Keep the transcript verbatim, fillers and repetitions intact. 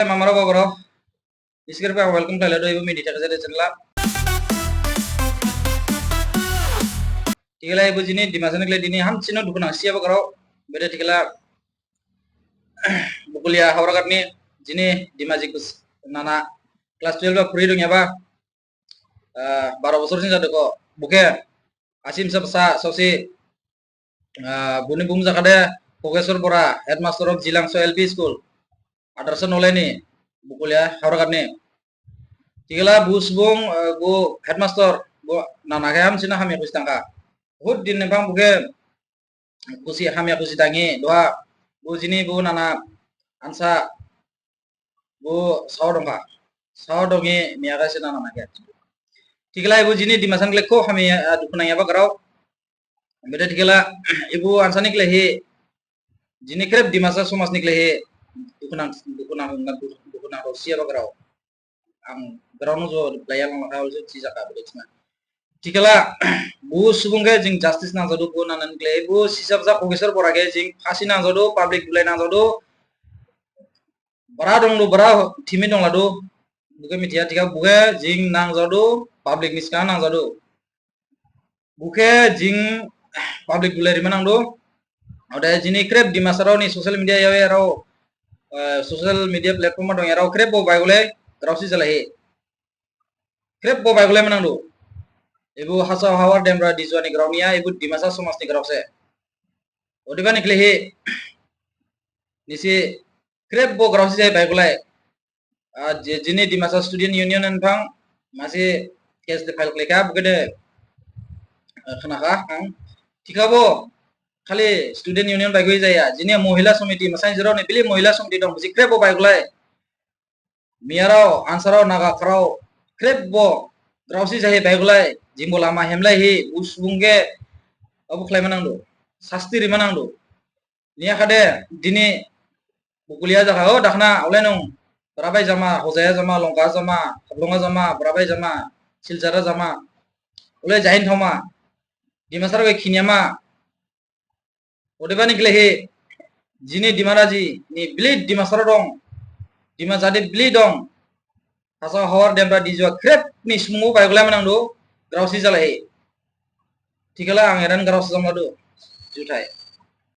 Mamaro babarao, iskir pa welcome khlailadu ibu mini thakha jade channel. Thikhala ibu jini Dimasa ni khlaihi dini hamsining dukhu nangsi bagarao. Bede thikhala Bokolia Howraghat ni jini Dimajik nana class twelve ba phuri dongyaba, baro bosor sing jadukho. Bokhe Asim Sapsa Sosi, boni bumu jakhade Kogeswar Bora, headmaster of Jilangso L P school, Adarsha Nolai ni, Bokolia Howraghat ni. Thikhala bo subung, bo headmaster, bo nana khe hamsining hamya khusi thangkha. Bahut din ni phang bokhe khusi hamya khusi thanghi duha bo jini bo nana ansa bo sao dongkha. Sao donghi miya kha sina nana khe. Thikhala ibu jini Dimasa ni khlaihi kho hamya dukhu nangya bagarao. Bede thikhala ibu ansa ni khlaihi jini khrip Dimasa somaj ni khlaihi dukhu nang, dukhu nang, dukhu nang rosiya bagarao. Ang ground no jo playa lang lakha olse chijaka bede china. Thikhala bo subung khe jing justice nangjadu bo nana ni khlaihi. Bo sisapsa Kogeswar Bora khe jing phasi nangjadu, public bulai nangjadu. Bara dongdu, bara thimi dongladu. Bokhe mithiya, thikha bokhe jing nangjadu, public ni sgang nangjadu. Bokhe jing public bulai rima nangdu. Ode jini khrip Dimasarao ni social media yawe rao, social media platform ma dongyarao khrip bo baigulai graosi jalaihi. Khrip bo baigulai ma nangdu. Ibu Hasao Hawar Dembra Dijua ni grao niya, ibu Dimasa somaj ni grao se. Odebani khlaihi nisi khrip bo graosi jahi baigulai. Jini Dimasa Student Union ni phang masi case de file khlaikha, bokhe de khnakha ang. Thikhabo khali Student Union baigui jaya, jini Mohila Samiti, masainjikrao ni bili Mohila Samiti dong, bisi khrip bo baigulai. Miyarao, ansarao, naga kharao, khrip bo graosi jahi baigulai, jingbo lama hemlaihi bo subung khe abo khlaima nangdu, sasti rima nangdu. Niyakhade dini Bokolia jakha, o dakhna olei nung, Barabai jama, Hojai jama, Lanka jama, Haflong jama, Barabai jama, Silchar jama, olei jahin thaoma, Dimasarao khe khinyama. Odebani khlaihi jini Dimaraji ni bili Dimasarao dong, Dima jadi bili dong, Hasao Hawar Dembra Dijua khrip ni subung bo baigulai ma nangdu, graosi jalaihi. Thikhala ang eraha graosi jamladu. Juthai.